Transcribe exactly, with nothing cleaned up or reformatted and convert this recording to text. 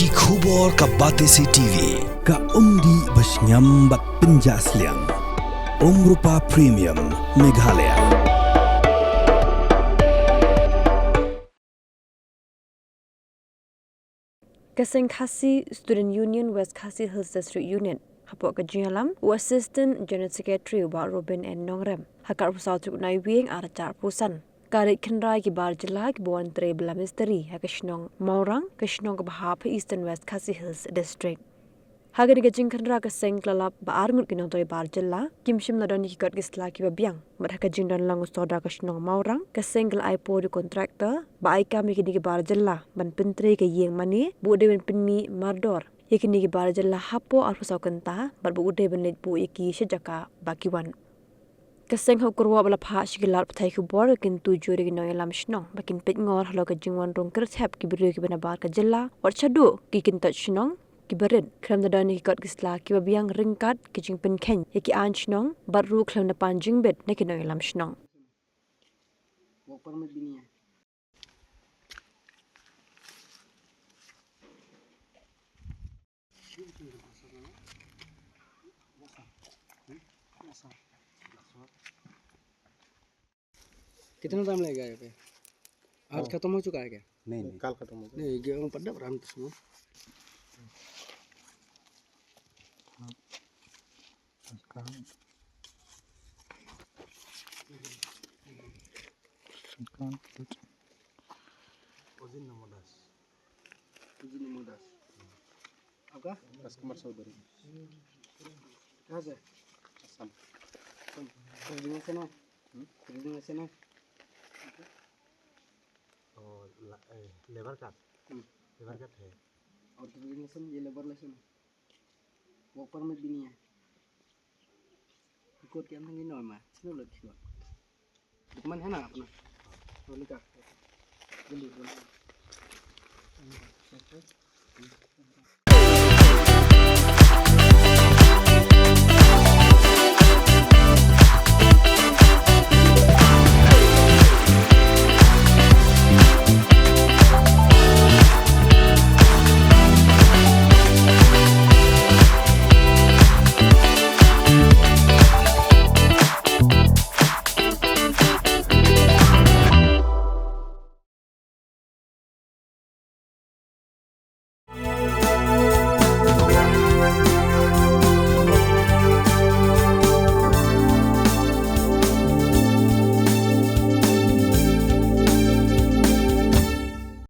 Ki khubor ka Batesi T V, ka umdih ba shngiam bad pynjah sliang. Umrupa Premium, Meghalaya. Ka seng Khasi Student Union West Khasi Hills District Unit, hapoh ka jingïalam u Assistant General Secretary u Bah Robin N Nongrem, ha ka arphew saw tarik u Naiwieng arhajar arphew san, ka leit khynra ïa ki bar jylla kiba wan trei bylla mistri ha ka shnong Mawrang, ka shnong kaba hap ha Eastern West Khasi Hills District. Ha kane ka jingkhynra ka seng ka la lap ba arngut ki nongtrei bar jylla kim shym la don ïa ki kot ki sla kiba biang. Bad ha ka jingdon lang u Sordar ka shnong Mawrang, ka seng ka la ai por ïa u contractor ba ai kam ïa kine ki bar jylla ban pyntrei ka ïing mane, ba u dei ban pynmih mardor ïa kine ki bar jylla hapoh arphew saw kynta, bad ba u dei ban leit buh ïa ki sha jaka ba ki wan. Ka seng ha u kyrwoh ba la phah sha ki lad pathai khubor ka kyntu jur ïa ki nongïalam shnong ba kin peitngor halor ka jingwan rung kyrthep ki briew kiba na bar ka jylla, wat shaduh ki kyntoit shnong kiba rit, khlem da don ïa ki kot ki sla kiba biang ryngkat ki jingpynkheiñ ïa ki aiñ shnong, bad ruh khlem da pan jingbit na ki nongïalam shnong. कितना टाइम लगेगा यहाँ पे? आज हाँ। खत्म हो चुका है क्या? नहीं, नहीं। कल खत्म हो गया। नहीं, गेहूं पड्डा बराम तो सुनो। अजीत नमो दास। अजीत नमो दास। आपका? राजकुमार चौधरी। कहाँ से? असम। असम। Resignation है? हम्म? Resignation है? और ला-, ए, लेबर कार्ड? हम्म। लेबर कार्ड है। और resignation, ये लेबर लाइसेंस है? Work permit भी नहीं है। Ikut yang tengah ini, Mas. Sini ulit, sini. Dokumen है ना अपना? वो निकाल। जल्दी, जल्दी।